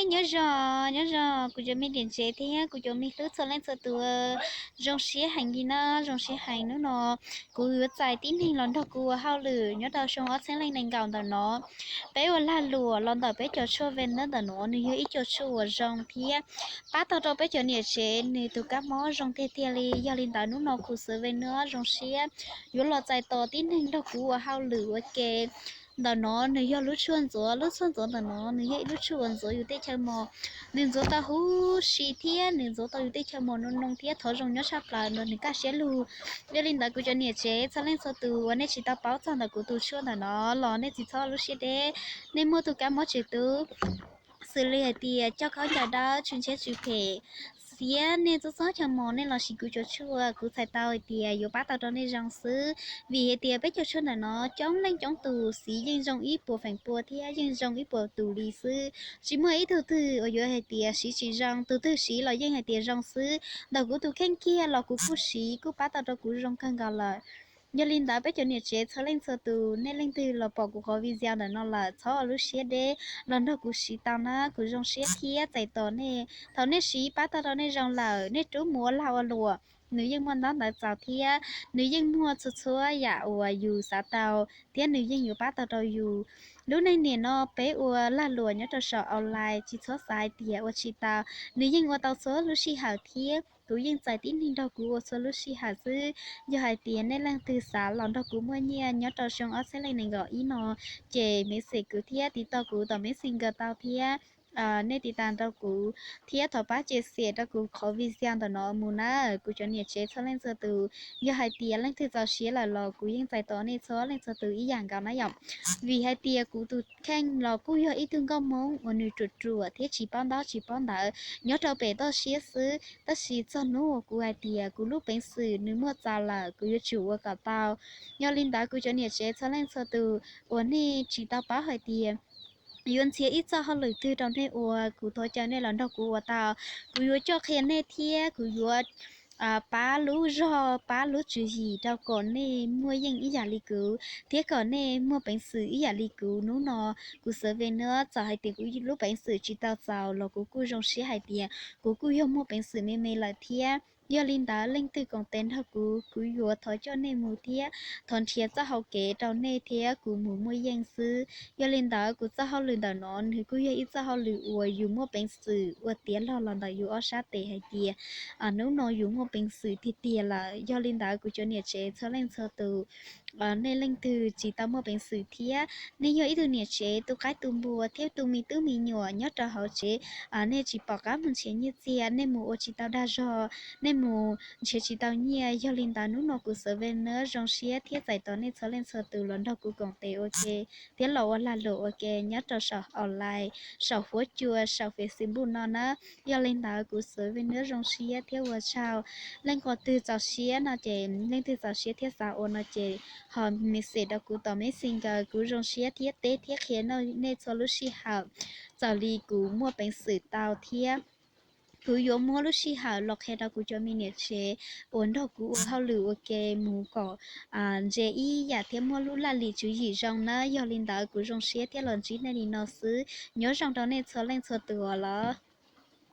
Nyob zoo, nyob zoo kuv cov me niam tsev thiab kuv cov me hlub txhua leej txhua tus. Zoo siab heev li na, zoo siab heev hnub no kuv yuav txais tib neeg los nrog kuv ua hauj lwm nyob rau xyoo ob txhiab leej nees nkaum ntawm no. Peb ua lag luam los ntawm peb cov tshuaj Venus ntawm no, nws yog ib co tshuaj uas zoo thiab pab tau rau peb cov niam tsev nws tus kab mob zoo tiag tiag li. Yog li ntawd hnub no kuv Xeev Venus zoo siab yuav los txais tos tib neeg nrog kuv ua hauj lwm ua ke. Ntawm no nws yog lub tshuaj ntxuav, lub tshuaj ntxuav ntawm no nws yog ib lub tshuaj uas ntxuav yus tej chaw mos. Nws ntxuav tau huv si thiab nws ntxuav tau yus tej chaw mos noo noo thiab thov zoo nyob tshaj plaws nrog nws kaj siab lug. Yog li ntawd kuv cov niam tsev txhua leej txhua tus uas nej tsis tau paub txog ntawm kuv tus tshuaj ntawm no los nej tsis txhob lub siab deb. Nej muaj tus kab mob tseem tub, xws li hais tias coj khaub ncaws dawb, tsw ntshiab tsw phem, xiab nej txob txob chaw mos, nej los siv kuv cov tshuaj, kuv txhais tau hais tias yuav pab tau rau nej zoo xwb. Vim hais tias peb cov tshuaj ntawm no coob leej coob tus siv yeej zoo ib puas feem pua thiab yeej zoo ib puas tus li xwb. Tsis muaj ib tug twg uas yuav hais tias siv tsis zoo, tus twg siv los yeej hais tias zoo xwb. Ntawm kuv tus kheej kiag los kuv kuj siv kuj pab tau rau kuv zoo kawg nkaus lawm. Yog li ntawd peb cov niam tsev txhua leej txhua tus, nej leej twg los pom kuv qhov video ntawm no lawm txhob ua lub siab deb, los nrog kuv siv tau na, kuv zoo siab thiab txais tos nej. Thaum nej siv pab tau rau nej zoo lawm, nej rub mus ua lag ua luam, nws yeej muaj ntaub ntawv txaus thiab nws yeej muaj txhua txhua yam uas yus xav tau thiab nws yeej yuav pab tau rau yus. Lub neej niam no peb ua lag luam nyob rau saum online tsis txhob xav hais tias ua tsis tau, nws yeej ua tau txhua lub sij hawm thiab kuv yeej txais tib neeg nrog kuv ua txhua lub sij hawm xwb. Yog hais tias nej leej twg xav los nrog kuv muaj nyiaj nyob rau xyoo ob txhiab leej nees nkaum ib no, ces message kuv thiab tiv tauj kuv tom Messenger tau thiab. Nej tiv tauj rau kuv thiab thov pab share rau kuv qhov video ntawm no mus na, kuv cov niam tsev txhua leej txhua tus. Yog hais tias leej twg txaus siab lawm los kuv yeej txais tos nej txhua leej txhua tus ib yam nkaus na yom. Vim hais tias kuv tus kheej los kuj yog ib tug nkauj Hmoob uas nws ruam ruam thiab tsis paub ntaub tsis paub ntawv nyob rau pem toj siab xwb, tab sis txog hnub uas kuv hais tias kuv lub peev xwm nws muaj txaus lawm kuv yuav tsum ua kom tau. Yog li ntawd kuv cov niam tsev txhua leej txhua tus uas nej tsis tau paub hais tias yuav ntxias ib txoj hauj lwm twg rau nej ua, kuv thov caw nej los nrog kuv ua tau. Kuv yuav coj qhia nej thiab kuv yuav pab lub zog pab lub tswv yim rau kom nej muaj yeej ib yam li kuv thiab kom nej muaj peev xwm ib yam li kuv. Hnub no kuv Xeev Venus txawm hais tias kuv lub peev xwm tsis tau txaus los kuv kuj zoo siab hais tias kuv kuj yog muaj peev xwm me me lawm thiab. Yog li ntawd leej twg koom tes nrog kuv, kuv yuav thov coj nej mus thiab thov nrhiav txoj hau kev rau nej thiab kuv mus muaj yeej xwb. Yog li ntawd kuv txoj hauj lwm ntawm no nws kuj yog ib txoj hauj lwm uas yus muaj peev xwm ua tiav log los ntawm yus ob sab tes hais tias hnub no yus muaj peev xwm tiag tiag lawm. Yog li ntawd kuv cov niam tsev txhua leej txhua tus, nej leej twg tsis tau muaj peev xwm thiab nej yog ib tug niam tsev tu qaib tu npua thiab tu me tub me nyuam nyob rau hauv tsev, nej tsis pom qab mus nrhiav nyiaj txiag, nej mus ua tsis tau dag zog, nej mus nrhiav tsis tau nyiaj. Yog li ntawd hnub no kuv Xeev Venus zoo siab thiab txais tos nej txhua leej txhua tus los nrog kuv koom tes ua ke thiab los ua lag luam ua ke nyob rau saum online, saum huab cua, saum Facebook no na. Yog li ntawd kuv Xeev Venus zoo siab thiab ua tsaug. Leej twg txaus siab no ces, leej twg txaus siab thiab xav ua no ces ho message rau kuv tom Messenger, kuv zoo siab thiab teb thiab qhia nej txhua lub sij hawm, txawm li kuv muaj peev xwm tau thiab. Kuv yuav muab lub sij hawm los qhia rau kuv cov me niam tsev uas nrog kuv ua hauj lwm ua ke mus kom ntse ib yam thiab muaj lub laj lim tswv yim zoo na. Yog li ntawd kuv zoo siab thiab los ntsib nej li no xwb. Nyob zoo rau nej txhua leej txhua tus os los.